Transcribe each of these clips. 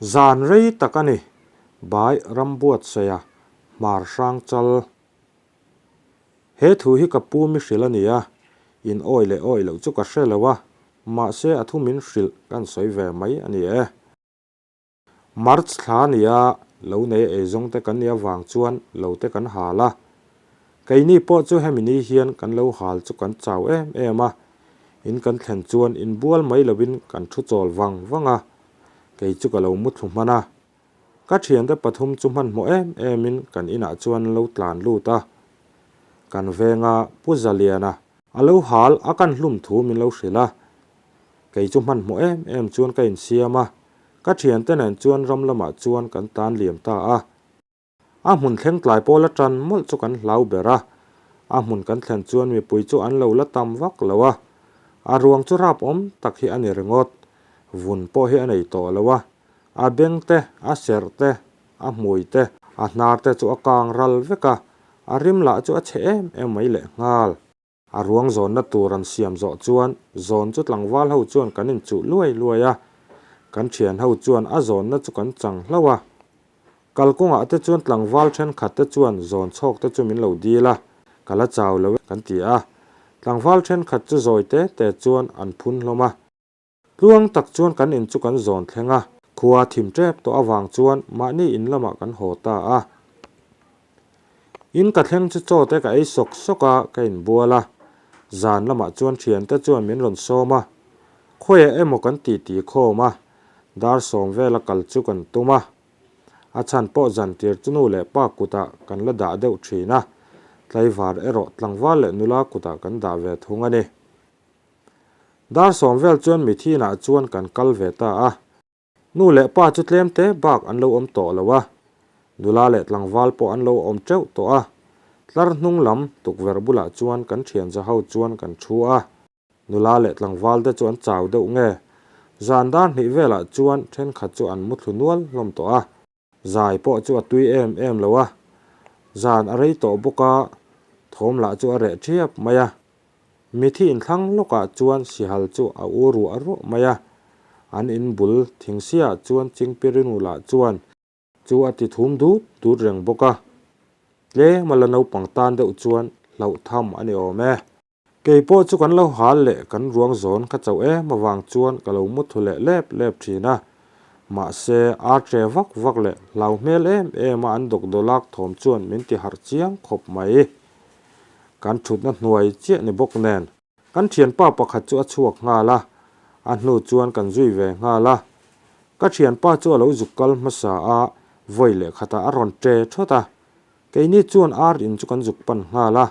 Zan rei tak a ni, Bai Rambuatsaia Hmar Hrang Chal. He thu hi ka pu mi hrilh a ni a, in awi leh awi loh chu ka hre lo a, mahse a thu min hrilh kan sawi ve mai a ni e. March thla a ni a, lo nei eizawng te kan nih avang chuan lo te kan hal a. Keini pawh chu hemi ni hian kan lo hal chu kan chau em em a, in kan thlen chuan inbual mai lovin kan thu chawl vang vang a, kei chu ka lo muthlu hman a. Ka thiante pathum chu hmanhmawh em emin kan inah chuan an lo tlan lut a. Kan venga Pu Zaliana a lo hal a kan hlum thu min lo hrilh a. Kei chu hmanhmawh em em chuan ka insiam a, ka thiante nen chuan ram lamah chuan kan tlan liam ta a. A hmun thleng tlai pawl a tan mawlh chu kan hlau ber a, a hmun kan thlen chuan mipui chu an lo la tam vak lo a, a ruang chu rap awm tak hi a ni ringawt, vun pawh hi a nei tawh lo a, a beng te, a serh te, a hmui te, a hnar te chu a kang ral vek a, a rim lah chu a chhe em em mai lehnghal. A ruang zawnna tur an siam zawh chuan zawn chu tlangval ho chuan kan inchuh luai luai a, kan thian ho chuan a zawnna chu kan chang hlauh a. Kalkawngah te chuan tlangval thenkhat te chuan zawn chhawk te chu min lo dil a, ka la chau lo e kan ti a. Tlangval thenkhat chu zawi te te chuan an phun hlawm a. Tluang tak chuan kan in chu kan zawn thleng a, khua thim tep tawh avang chuan mahni in lamah kan haw ta a. In ka thleng chu chaw te ka ei sawk sawk a, ka inbual a. Zan lamah chuan thiante chuan min rawn sawm a, khawiah emaw kan titi khawm a, dar sawm vela kal chu kan tum a. A chhan pawh zan tir chu nu leh pa kutah kan la dah deuh thin a, tlaivar erawh tlangval leh nula kutah kan dah ve thung a ni. Dar sawm vel chuan mithinah chuan kan kal ve ta a. Nu leh pa chu tlem te bak an lo awm tawh lo a. Nula leh tlangval pawh an lo awm teuh tawh a. Tlar hnung lam tukverh bulah chuan kan thian za ho chuan kan thu a. Nula leh tlangval te chu an chau deuh nge. Zan dar hnih velah chuan thenkhat chu an muthlu nual hlawm tawh a. Zai pawh chu a tui em em lo a, zan a rei tawh bawk a, thawm lah chu a reh thiap mai a. Mithi inthlang lawkah chuan sihal chu a u ruah ruah mai a, an in bul thingsiah chuan Chingpirinu lah chuan chu a ti thum dut dut reng bawk a. Tlem a la naupang tan deuh chuan hlauh tham a ni awm e. Kei pawh chu kan lo hal leh kan ruang zawn ka chauh em avang chuan ka lo mu thu leh lep lep thin a. Mahse, ar tre vak vak leh hlau hmel em em a an dawkdawlak thawm chuan min ti harh chiang khawp mai. Kan thutna hnuai chiah ni bawk nen kan thianpa pakhat chu a chhuak nghal a, a hnu chuan kan zui ve nghal a. Ka thianpa chu a lo zuk kal hmasa a, vawi leh khatah a rawn tre thawt a. Keini chuan ar in chu kan zuk pan nghal a,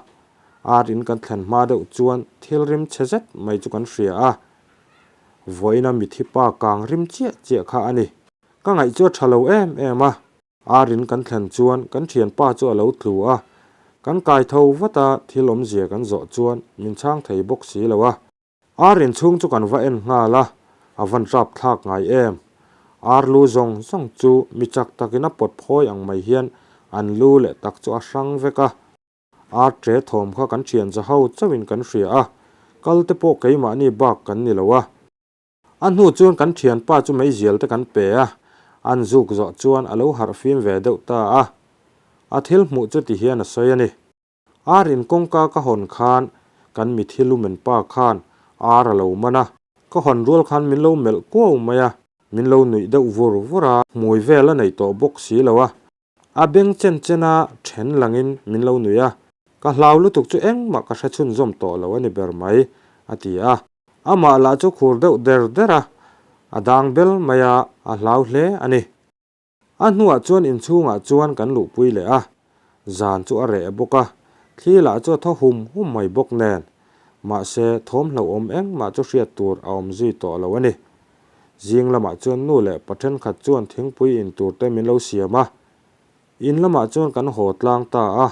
ar in kan thlen hma deuh chuan thil rim chhe zet mai chu kan hria a. Vawiina mithi pa kang rim chiah chiah kha a ni. Ka ngaih chu a tha lo em em a. Ar in kan thlen chuan kan thianpa chu a lo tlu a, kan kai tho vat a, thil awmzia kan zawh chuan min chhang thei bawk si lo a. Ar inchhung chu kan va en nghal a, a van rap thlak ngai em. Ar lu zawng zawng chu mi chak takin a pawt phawi ang mai hian an lu leh tak chu a hrang vek a. Ar tre thawm kha kan thian za ho chauhin kan hria a, kal te pawh keimahni bak kan ni lo a. A hnu chuan kan thianpa chu meizial te kan pe a, an zuk zawh chuan a lo harh fim ve deuh ta a. A thil hmuh chu ti hian a sawi a ni. Ar in kawngka ka hawn khan kan mithi lumen pa khan ar a lo man a, ka hawn rual khan min lo melh kuau mai a, min lo nuih deuh vur vur a, hmui vel a nei tawh bawk si lo a, a beng chen chen a then langin min lo nuih a, ka hlau lutuk chu engmah ka hre chhunzawm tawh lo a ni ber mai, a ti a. Amah lah chu khur deuh der der a, a dang bel mai a, a hlau hle a ni. A hnuah chuan inchhungah chuan kan luhpui leh a, zan chu a reh bawk a, thli lah chu a thaw hum hum mai bawk nen. Mahse, thawm hlauhawm engmah chu hriat tur a awm zui tawh lo a ni. Zing lamah chuan nu leh pa thenkhat chuan thingpui in tur te min lo siam a. In lamah chuan kan haw tlang ta a,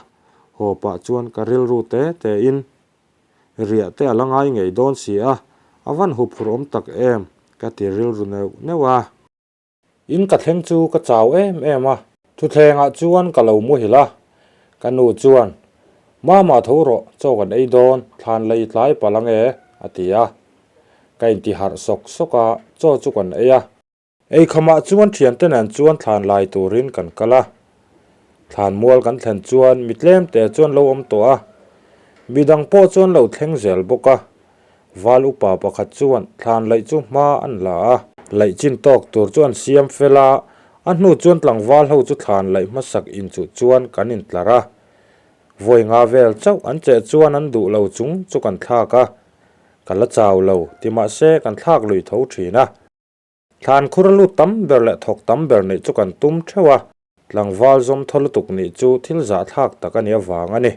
haw pah chuan ka rilru te te in riah te a la ngai ngei dawn si a, a van huphurh awm tak em ka ti rilru neuh neuh a. In ka thleng chu ka chau em em a. Thuthlengah chuan ka lo muhil a. Ka nu chuan, Mama tho rawh, chaw kan ei dawn, thlan lei tlai palh ange, a ti a. Ka intiharh sawk sawk a, chaw chu kan ei a. Eikhamah chuan thiante nen chuan thlan lai turin kan kal a. Thlan mual kan thlen chuan mi tlem te chuan lo awm tawh a, midang pawh chuan lo thleng zel bawk a. Val upa pakhat chuan thlan laih chu hma an la a. Laih chin tawk tur chu an siam fel a, a hnu chuan tlangval ho chu thlan laih hmasak inchuh chuan kan intlar a. Vawi nga vel chauh an cheh chuan an duh lo chung chu kan thlak a, ka la chau lo ti mahse kan thlak lui tho thin a. Thlan khur a lut tam ber leh thawk tam ber nih chu kan tum theuh a, tlangval zawm thaw lutuk nih chu thil zahthlak tak a nih avang a ni.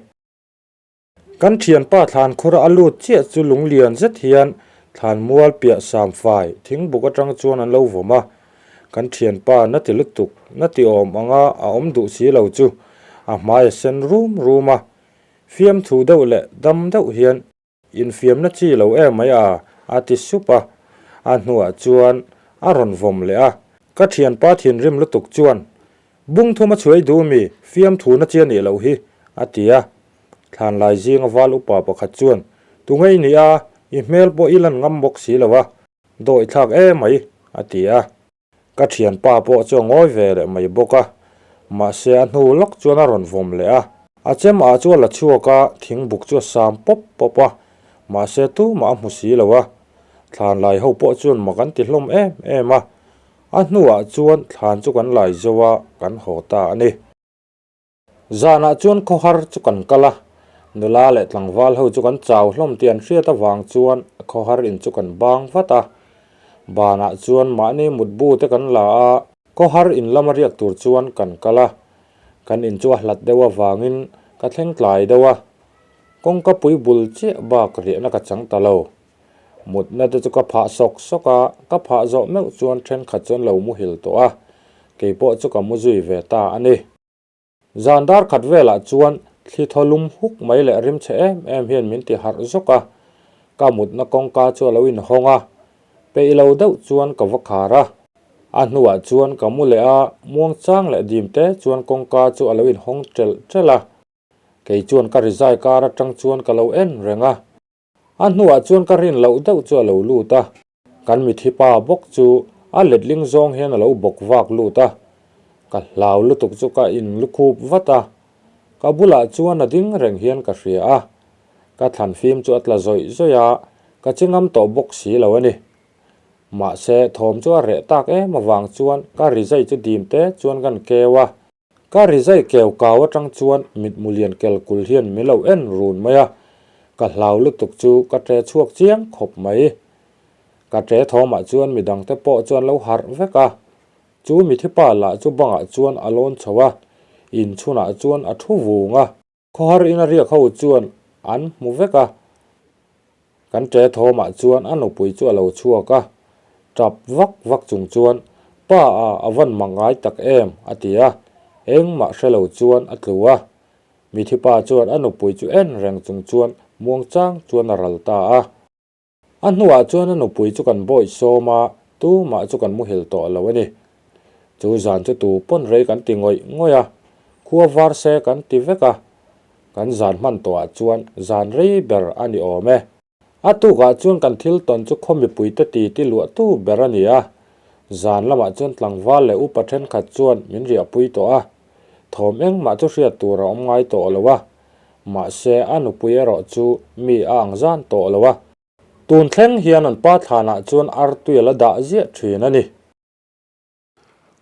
Kan thianpa thlan khur a lut chiah chu lunglian zet hian thlan mual piah samfai thingbuk atang chuan an lo vawm a, kan thianpa na ti lutuk, na ti awm anga a awm duh si lo chu a hmai a sen rum rum a, fiamthu deuh leh dam deuh hian Infiamna chi lo em mai a, a ti sup a. A hnuah chuan a rawn vawm leh a. Ka thianpa thinrim lutuk chuan, Bung thum a chhuai duh mi, fiamthu na chi a nih loh hi, a ti a. Thlanlai zinga val upa pakhat chuan, Tunge i nih a, i hmel pawh i lan ngam bawk si lo a, dawithlak em mai, a ti a. Ka thianpa pawh chu a ngawi ve leh mai bawk a, mahse a hnu lawk chuan a rawn vawm leh a. A chem ah chu a la chhuak a, thingbuk chu a sam pawp pawp a, mahse tumah a hmu si lo a. Thlan lai ho pawh chuan mak an ti hlawm em em a, a hnuah chuan thlan chu kan lai zo a, kan haw ta a ni. Zanah chuan khawhar chu kan kal a, nula leh tlangval ho chu kan chau hlawm tih an hriat avang chuan khawhar in chu kan bang vat a. Banah chuan mahni mutbu te kan la a, khawhar in lama riak tur chuan kan kal a. Kan in chu a hlat deuh avangin ka thleng tlai deuh a, kawngka pui bul chiah bak riahna ka chang ta lo. Mutna te chu ka phah sawk sawk a, ka phah zawh meuh chuan thenkhat chuan lo muhil tawh a, keipawh chu ka mu zui ve ta a ni. Zan dar khat velah chuan thli thaw lum huk mai leh rim chhe em em hian min ti harh zawk a, ka mutna kawngka chu a lo inhawng a, peih lo deuh chuan ka va khar a. A hnuah chuan ka mu leh a, muangchang leh dim te chuan kawngka chu a lo inhawng ṭelh ṭelh a, kei chuan ka rizai kar aṭang chuan ka lo en reng a. A hnuah chuan ka rin loh deuh chu a lo lut a, kan mithi pa bawk chu a letling zawng hian a lo bawk vak lut a, ka hlau lutuk chu ka in lukhup vat a, ka bulah chuan a ding reng hian ka hria a, ka thlan fim chu a tla zawih zawih a, ka chi ngam tawh bawk si lo a ni. Mahse, thawm chu a reh tak em avang chuan ka rizai chu dim te chuan kan keu a, Ka rizai keu kau atang chuan mitmu lian kel kul hian min lo en run mai a, ka hlau lutuk chu ka ṭe chhuak chiang khawp mai. Ka ṭe thawmah chuan midangte pawh chuan lo harh vek a, chu mithipa lah chu bangah chuan a lawn chho a, inchhunah chuan a thu vung a. Khawhar in a riak ho chuan an hmu vek a, kan ṭe thawmah chuan a nupui chu a lo chhuak a, ṭap vak vak chung chuan, Pa a, a van mak ngai tak em? a ti a, engmah hre lo chuan a tlu a. Mithipa chuan a nupui chu en reng chung chuan muangchang chuan a ral ta a. A hnuah chuan a nupui chu kan bawih sawm a, tumah chu kan muhil tawh lo a ni. Chu zan chu tu pawn rei kan ti ngawih ngawih a, khua var se kan ti vek a, kan zan hman tawhah chuan zan rei ber a ni awm e. A tukah chuan kan thil tawn chu khaw mipuite ti ti luahtu ber a ni a, zan lamah chuan tlangval leh upa thenkhat chuan min riahpui tawh a, thawm engmah chu hriat tur a awm ngai tawh lo a. Mahse, a nupui erawh chu mi a ang zan tawh lo a. Tun thleng hian an pa thlanah chuan artui a la dah ziah thin a ni.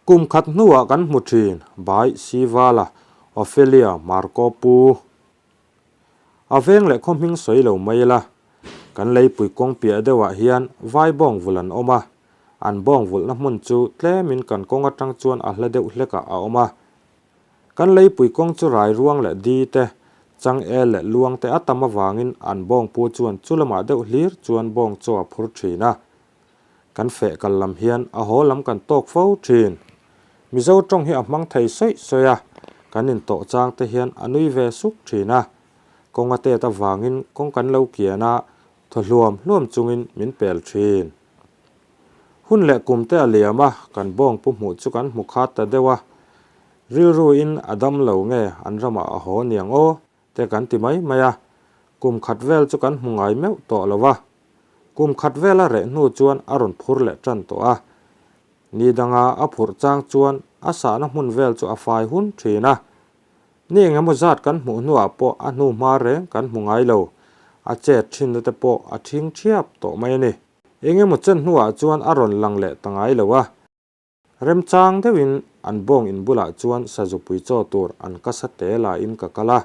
Kum khat hnuah kan hmu thin, Bai Sivala, Ophelia, Marco Pu. A veng leh khaw hming sawi lo mai ila, kan leipui kawng piah deuhah hian vai bawng vul an awm a, an bawng vulhna hmun chu tlemin kan kawng atang chuan a hla deuh hlekah a awm a. Kan leipui kawng chu rai ruang leh di te, changel leh luang te a tam avangin an bawngpu chuan chu lamah deuh hlir chuan bawng chaw a phur thin a. Kan feh kal lam hian a haw lam kan tawk fo thin. Mizo tawng hi a hmang thei sawi sawi a, kan intawh chang te hian a nui ve suk thin a. Kawng a tet avangin kawng kan lo kian a, thaw hluam hluam chungin min pel thin. Hun leh kum te a liam a, kan bawng pu hmuh chu kan hmu khat ta deuh a. Rilru in a dam lo nge an ramah a haw niang aw te kan ti mai mai a. Kum khat vel chu kan hmu ngai meuh tawh lo a. Kum khat vel a reh hnu chuan a rawn phur leh tan tawh a. Ni danga a phurh chang chuan a sahna hmun vel chu a fai hun thin a. Ni eng emaw zat kan hmuh hnuah pawh a hnu hma reng kan hmu ngai lo. A chet thinna te pawh a thing thiap tawh mai a ni. Eng emaw chen hnuah chuan a rawn lang leh ta ngai lo a. Remchang deuhin an bawng in bulah chuan sazupui chaw tur an ka sa te lahin ka kal a.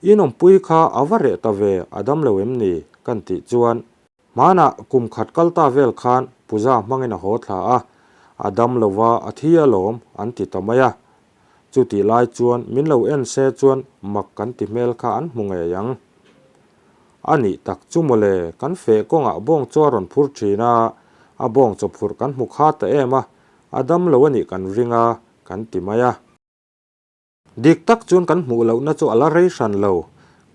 In awmpui kha a va reh ta ve, a dam lo em ni? kan tih chuan, Hmanah kum khat kal ta vel khan puja hmangin a haw thla a, a dam lo va, a thi alawm, an ti ta mai a. Chutih lai chuan min lo en se chuan mak kan ti hmel kha an hmu ngei ang. A nih tak chu mawle, kan feh kawngah bawng chu a rawn phur thin a, a bawng chaw phurh kan hmu kha ta em a, a dam lo a nih kan ring a, kan ti mai a. Dik tak chuan kan hmuh lohna chu a la rei hran lo,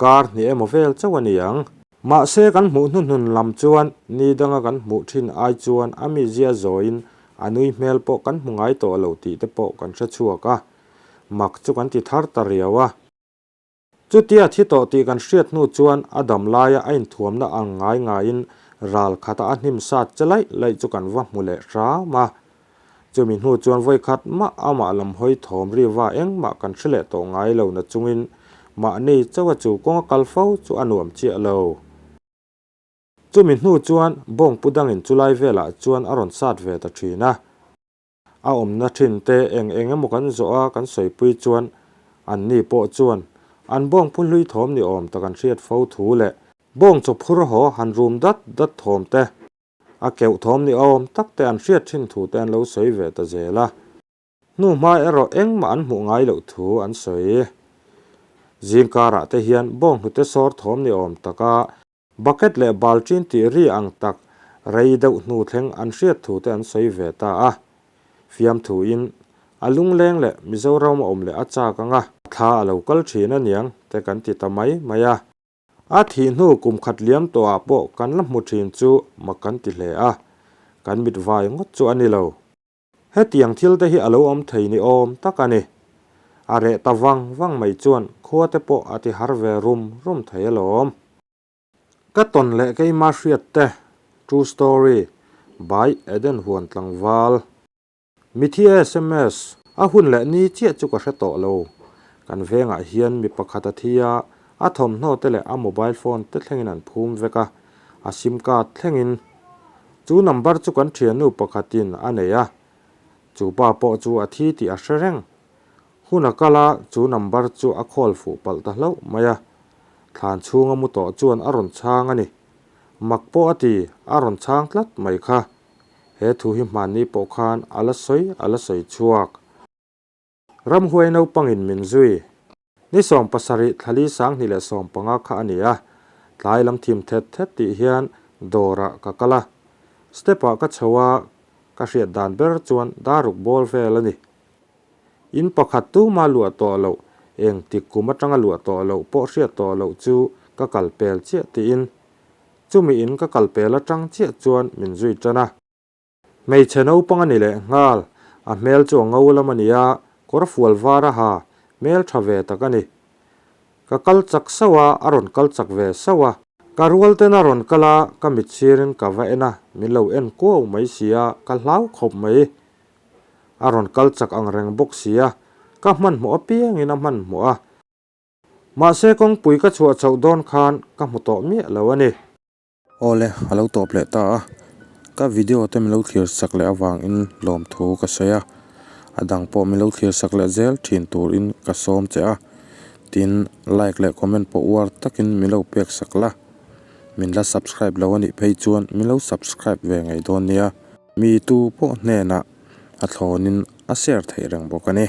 kar hnih emaw vel chauh a ni ang. Mahse kan hmuh hnuhnun lam chuan ni danga kan hmuh thin ai chuan a mizia zawiin a nui hmel pawh kan hmu ngai tawh lo tih te pawh kan hre chhuak a, mak chu kan ti thar ta riau a. Chutia thi tawh tih kan hriat hnu chuan a dam laia a inthuamna ang ngai ngaiin ral khata a hnim sat che laih laih chu kan va hmu leh hram a. Chumi hnu chuan vawi khat mah amah lam hawi thawm ri va engmah kan hre leh tawh ngai lo na chungin mahni chauha chu kawng a kal fo chu a nuam chiah lo. Chumi hnu chuan bawngpu dangin chulai velah chuan a rawn sat ve ta thin a. A awmna thin te eng eng emaw kan zawh a kan sawipui chuan anni pawh chuan an bawngpu hlui thawm ni awm tak an hriat fo thu leh bawng chaw phur haw han rum dat dat thawm te A keuh thawm ni awm tak te an hriat thin thu te an lo sawi ve ta zel a. Hnu hma erawh engmah an hmuh ngai loh thu an sawi. Zing karah te hian bawnghnute sawr thawm ni awm taka bucket leh balṭin tih ri ang tak rei deuh hnu thleng an hriat thu te an sawi ve ta a. Fiamthuin a lungleng leh Mizoram a awm leh a chak anga thla a lo kal thin aniang te kan ti ta mai mai a. A thih hnu kum khat liam tawhah pawh kan la hmu thin chu mak kan ti hle a, kan mit vai ngawt chu a ni lo. Hetiang thil te hi a lo awm thei ni awm tak a ni. A reh ta vang vang mai chuan khua te pawh a ti har ve rum rum thei alawm. Ka tawn leh keima hriat te, True Story, by Eden Huan Tlangval. Mithi sms, A hun leh ni chiah chu ka hre tawh lo. Kan vengah hian mi pakhat a thi a, a thawmhnaw te leh a mobile phone te thlengin an phum vek a, a sim card thlengin. Chu number chu kan thiannu pakhatin a nei a, chu pa pawh chu a thi tih a hre reng. Hun a kal a, chu number chu a call fuh palh ta hlauh mai a. Thlan chhunga mu tawh chuan a rawn chhang a ni. Mak pawh a ti, a rawn chhang tlat mai kha. He thu hi hmanni pawh khan a la sawi a la sawi chhuak. Ramhuai naupangin min zui. Ni 70 thlali 2015 kha a ni a, tlai lam thim thet thet tih hian dawrah ka kal a. Step-ah ka chho a, ka hriat dan ber chuan daruk bawl vel a ni. In pakhat tuma luah tawh loh, eng tik kum atanga luah tawh loh pawh hriat tawh loh chu ka kal pel chiah tiin Chumi in ka kal pel atang chiah chuan min zui tan a. Hmeichhe naupang a ni leh nghal, a hmel chu a ngo lam a ni a, kawr fual var a ha, hmel tha ve tak a ni. Ka kal chak sauh a, a rawn kal chak ve sauh a. Ka rual ten a rawn kal a, ka mit sirin ka va en a, min lo en kuau mai si a, ka hlau khawp mai. A rawn kal chak ang reng bawk si a, ka hmanhmawh apiangin a hmanhmawh a. Mahse kawngpui ka chhuah chhoh dawn khan ka hmu tawh miah lo a ni. Awle, a lo tawp leh ta a. Ka video te min lo thlir sak leh avangin lawmthu ka sawi a. A dang pawh min lo thlir sak leh zel thin turin ka sawm che a. Tin, like leh comment pawh uar takin min lo pek sak la. Min la subscribe lo a nih phei chuan min lo subscribe ve ngei dawn nia. Mi tu pawh hnenah a thlawnin a share theih reng bawk a ni.